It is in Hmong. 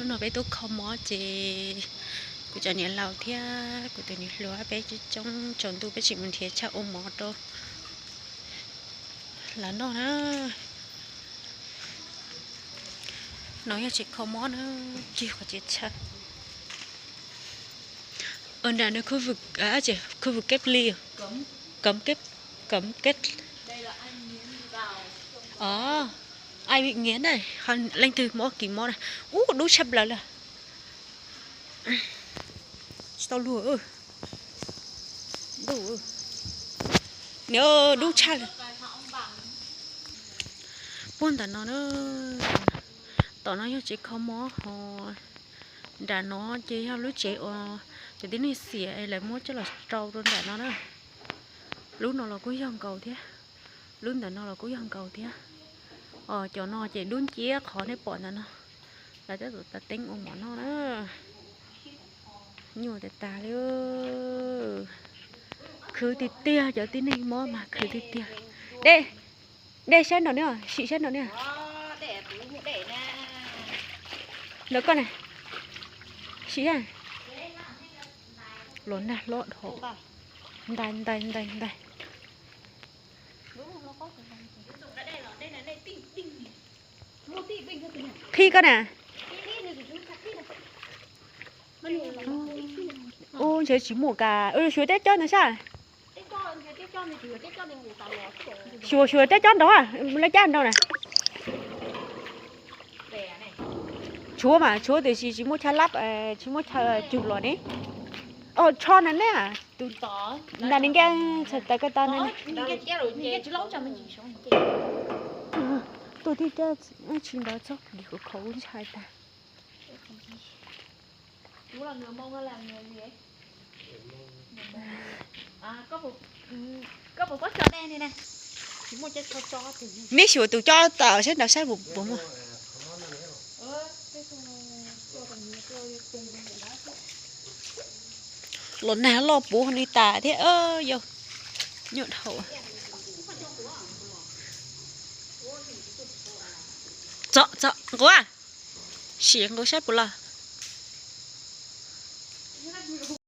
No peb tuaj kho mob ces kuv cov niam laus thiab kuv tus niam hluas peb coob tsaus ntuj peb tsis mus nrhiav chaw ua mov rau lawv noj na. No yog tsev kho mob na, tsis qhov tsev chaw. Nram no khu vực, khu vực cách ly, cấm cách, cấm cách. Ai bị nghiến này, leej twg mob kis mob na. Ub, dub tshaj plaws lawm. Tsis tau luag. Niam, dub tshaj lawm. Puag ntawm no na, tom no yog tsev kho mob ho nram no ces yog lub tsev uas cov tib neeg xiam lawv muab coj los rau rau nram no na. Lub no los kuj yog nkaus thiab, lub ntawm no los kuj yog nkaus thiab. Os, cov no ces dub nciab qhov nej pom ntawm no, lawv tab tom teeb ua mov noj na. Nyuaj tas tas li. Khwv tiag tiag, cov tib neeg mob mas khwv tiag tiag. Dej, dej saib nraum no, sim saib nraum no. Ntawm koj na, sim saib. Los nag hlob dhau. Ntais ntais ntais ntais. Qhib koj na. Ub, ntshe tsis muaj kas, xyuas teb cob ntawd saib. Xyuas xyuas teb cob nraud, lawv cab nraud na. Tshuav mas tshuav tiam sis tsis muaj chaw lab, tsis muaj chaw cug los ne. Os, tsho na ne. Tus nram ni nkees txhais taws ko taw na. Tuaj tib cab tsis ntawd txog li khov khov ntshai tas. Neb xyuas tus cob tawm saib nraud saib puas muaj. Los nag loj puv li tas thiab yog. Nyuaj dhau. Txo, txo nqus, sim nqus saib puas los.